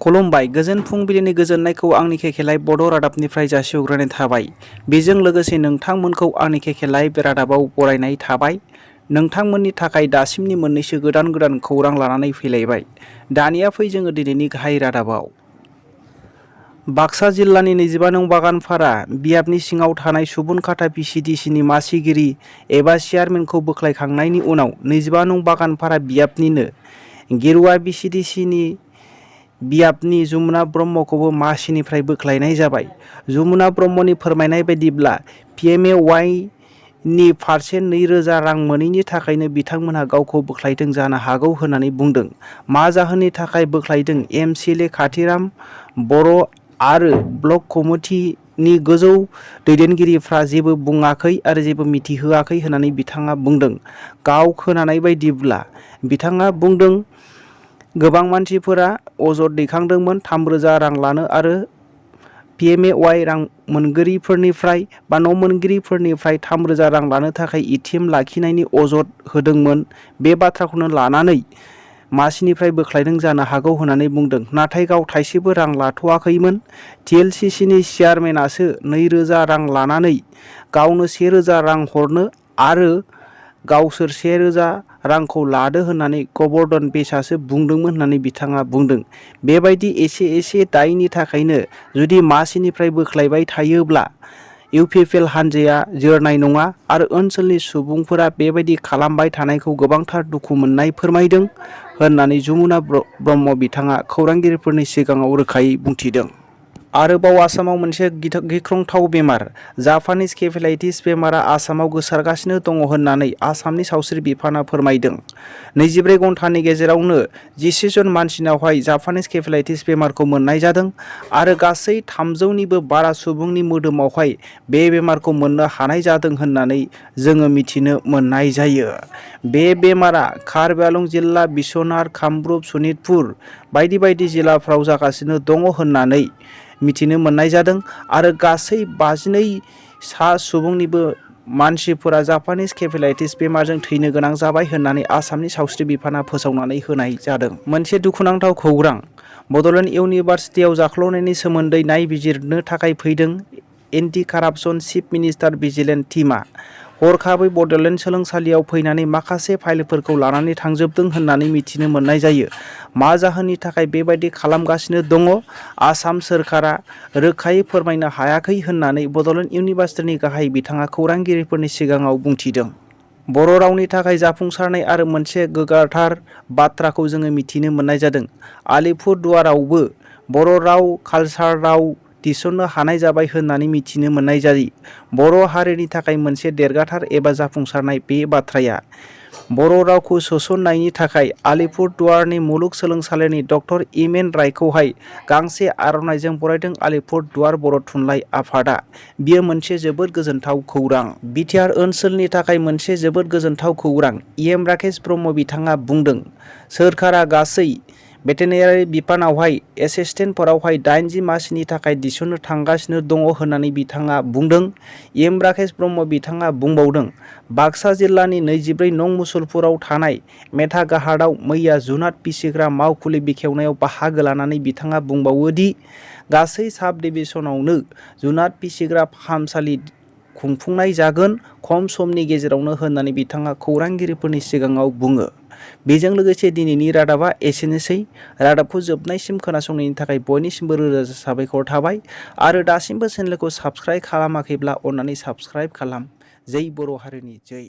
खुलुमबाय गोजोन फुंबिलिनि गोजोननायखौ आंनि केके लाइभ बड' रादाबनिफ्राय जासिहरग्रोनाय थाबाय। बेजों लोगोसे नोंथांमोनखौ आंनि केके लाइभ रादाबाव बरायनाय थाबाय। नोंथांमोननि थाखाय दासिमनि मोननैसो गोदान खौरां लानानै फैलायबाय। दानिया फै जोङो दिनैनि गाहाय रादाबाव। बाक्सा जिल्लानि 25 नं बागानपारा बियाबनि सिङाव थानाय सुबुनखाथा पिसिडिसिनि मासिगिरि एबा चेयारमेनखौ बोख्लायखांनायनि उनाव 25 नं बागानपारा बियाबनिनो गेरुवा बिसिडिसिनि बियाबनि जमुना ब्रह्मखौबो मासिनिफ्राय बोख्लायनाय जाबाय। जमुना ब्रह्मनि फोरमायनाय बायदिब्ला PMAY नि फारसे 2000 रां मोनैनि थाखायनो बिथांमोनहा गावखौ बोख्लायदों जानो हागौ होननानै बुंदों। मा जाहोननि थाखाय बोख्लायदों MCLA खाथिराम बर' आरो ब्लक कमिटिनि गोजौ दैदेनगिरिफ्रा जेबो बुङाखै आरो जेबो मिथिहोआखै होननानै बिथाङा बुंदों। गाव खोनानाय बायदिब्ला बिथाङा बुंदों गोबां मानसिफोरा अजद दैखांदोंमोन 3000 रां लानो आरो PMAY रां मोनगिरिफोरनिफ्राय बा न' मोनगिरिफोरनिफ्राय 3000 रां लानो थाखाय ATM लाखिनायनि अजद होदोंमोन। बे बाथ्राखौनो लानानै मासिनिफ्राय बोख्लायदों जानो हागौ होननानै बुंदों। नाथाय गाव थाइसेबो रां लाथ'वाखैमोन। TLCCनि चेयारमेनासो 2000 रां लानानै गावनो 1000 रां हरनो आरो गावसोर 1000 रांखौ लादो होननानै गवर्धन बेसासो बुंदोंमोन होननानै बिथाङा बुंदों। बेबायदि एसे दायनि थाखायनो जुदि मासिनिफ्राय बोख्लायबाय थायोब्ला UPPL हानजाया जोरनाय नङा आरो ओनसोलनि सुबुंफोरा बेबायदि खालामबाय थानायखौ गोबांथार दुखु मोननाय फोरमायदों होननानै जमुना ब्रह्म बिथाङा खौरांगिरिफोरनि सिगाङाव रोखायै बुंथिदों। आरोबाव आसामाव मोनसे गिख्रंथाव बेमार जापानिज केफेलाइटिस बेमारा आसामाव गोसारगासिनो दङ होननानै आसामनि सावस्रि बिफाना फोरमायदों। 24 घन्टानि गेजेरावनो 11 जन मानसिनावहाय जापानिज केफेलाइटिस बेमारखौ मोननाय जादों आरो गासै 300निबो बारा सुबुंनि मोदोमावहाय बे बेमारखौ मोननो हानाय जादों होननानै जोङो मिथिनो मोननाय जायो। बे बेमारा कार्बि आंलं जिल्ला, बिश्वनाथ, कामरुप, सनितपुर बायदि जिल्लाफ्राव जागासिनो दङ होननानै मिथिनो मोननाय जादों आरो गासै 52 सुबुंनिबो मानसिफोरा जापानिज केफेलाइटिस बेमारजों थैनो गोनां जाबाय होननानै आसामनि सावस्रि बिफाना फोसावनानै होनाय जादों। मोनसे दुखुनांथाव खौरां बड'लेण्ड इउनिभारसिटियाव जाख्ल'नायनि सोमोन्दै नायबिजिरनो थाखाय फैदों एन्टि कारापसन चिफ मिनिस्टार भिजिलेन्ट टीमआ हरखाबै बड'लेण्ड सोलोंसालियाव फैनानै माखासे फाइलफोरखौ लानानै थांजोबदों होननानै मिथिनो मोननाय जायो। मा जाहोननि थाखाय बेबायदि खालामगासिनो दङ आसाम सोरखारा रोखायै फोरमायनो हायाखै होननानै बड'लेण्ड इउनिभारसिटिनि गाहाय बिथाङा खौरांगिरिफोरनि सिगाङाव बुंथिदों। बर' रावनि थाखाय जाफुंसारनाय आरो मोनसे गोग्गाथार बाथ्राखौ जोङो मिथिनो मोननाय जादों। आलिपुरदुवारावबो बर' राव कालचार राव थिसननो हानाय जाबाय होननानै मिथिनो मोननाय जायो। बर' हारिनि थाखाय मोनसे देरगाथार एबा जाफुंसारनाय बे बाथ्राया। बर' रावखौ सोसननायनि थाखाय आलिपुरदुवारनि मुलुगसोलोंसालिनि डक्टर इमेन रायखौहाय गांसे आर'नाइजों बरायदों आलिपुरदुवार बर' थुनलाइ आफादा। बियो मोनसे जोबोद गोजोनथाव खौरां। बिटिआर ओनसोलनि थाखाय मोनसे जोबोद गोजोनथाव खौरां। EM राकेश ब्रह्म बिथाङा बुंदों सोरखारा गासै भेटेरिनारि बिफानावहाय एसिस्टेन्टफोरावहाय 80 मासिनि थाखाय थिसननो थांगासिनो दङ होननानै बिथाङा बुंदों। EM राकेश ब्रह्म बिथाङा बुंबावदों बाक्सा जिल्लानि 24 नं मुसलपुराव थानाय मेथागाहाटआव मैया जुनाद फिसिग्रा मावखुलि बेखेवनायाव बाहागो लानानै बिथाङा बुंबावोदि गासै साब डिभिजनावनो जुनाद फिसिग्रा फाहामसालि खुंफुंनाय जागोन खम समनि गेजेरावनो होननानै बिथाङा खौरांगिरिफोरनि सिगाङाव बुङो। बेजों लोगोसे दिनैनि रादाबा एसेनोसै। रादाबखौ जोबनायसिम खोनासंनायनि थाखाय बयनिसिमबो रोजा साबायखर थाबाय आरो दासिमबो चेनेलखौ साबस्क्राइब खालामाखैब्ला अन्नानै साबस्क्राइब खालाम। जै बर' हारिनि जै।